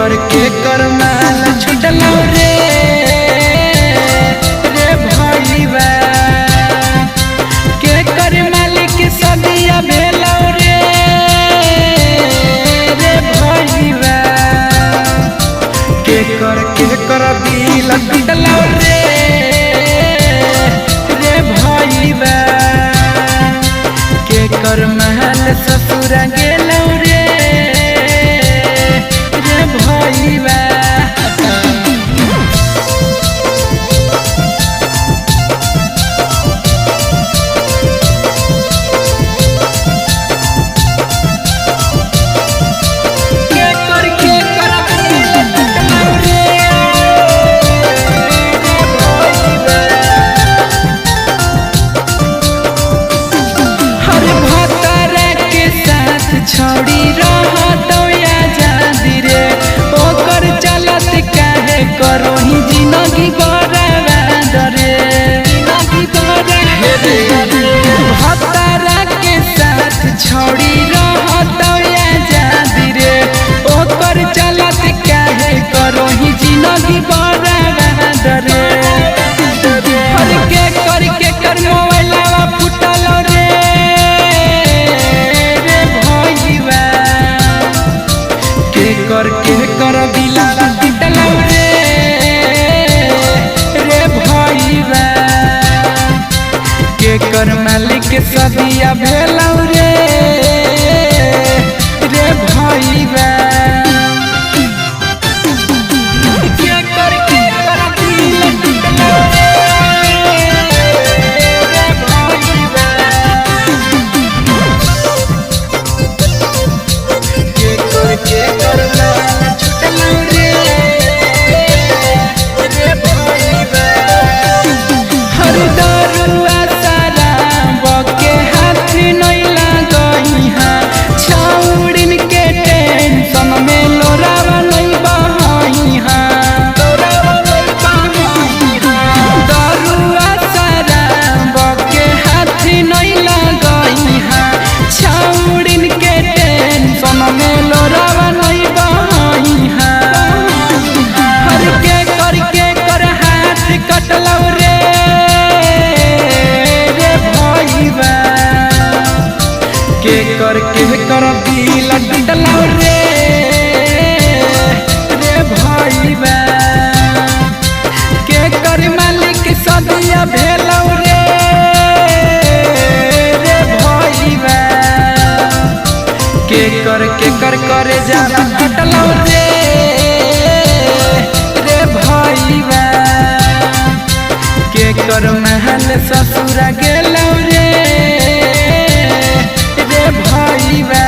कर माल छुटलौ रे रे भइबा के कर मालिक सदिया भेलौ रे रे भइबा के कर दिल टुटलौ रे रे भइबा के कर महल ससुर गेलौ रे रे भइबा। के कर दिल टुटलौ रे रे भइबा। हर भतरा के साथ छोड़ी रहतौ आजादी रे ओकर चलत काहे करोही जिंदगी बर्बाद रे जिंदगी बर्बाद भतरा के साथ छोड़ी रहतौ आजादी रे ओकर चलत काहे करोही जिंदगी बर्बाद रे। हर के कर मोबाइलवा फुटल रे रे भइबा के कर दिलवा टूटल रे रे भइबा के कर मालिक सदिया भेलौ रे रे भइबा के कर दिल टूटलौ रे रे भइबा के कर माल छुटलौ रे रे भइबा। हर दरुआ सारा बके हाथ नै लागइहा छौड़िन के टेंशन में लोरावा नै बहइहा लोरावा नै बहइहा दरुआ सारा बके हाथ नै लागइहा छौड़िन के टेंशन में लोरावा नै बहइहा। हर के कर हाथ कटलौ रे रे भइबा के कर दिल टूटलौ रे रे भइबा के कर मालिक सदिया भेलौ रे रे भइबा के कर करे जाला कटलौ रे रे भइबा के कर महल ससुर गेलौ रे रे भइबा।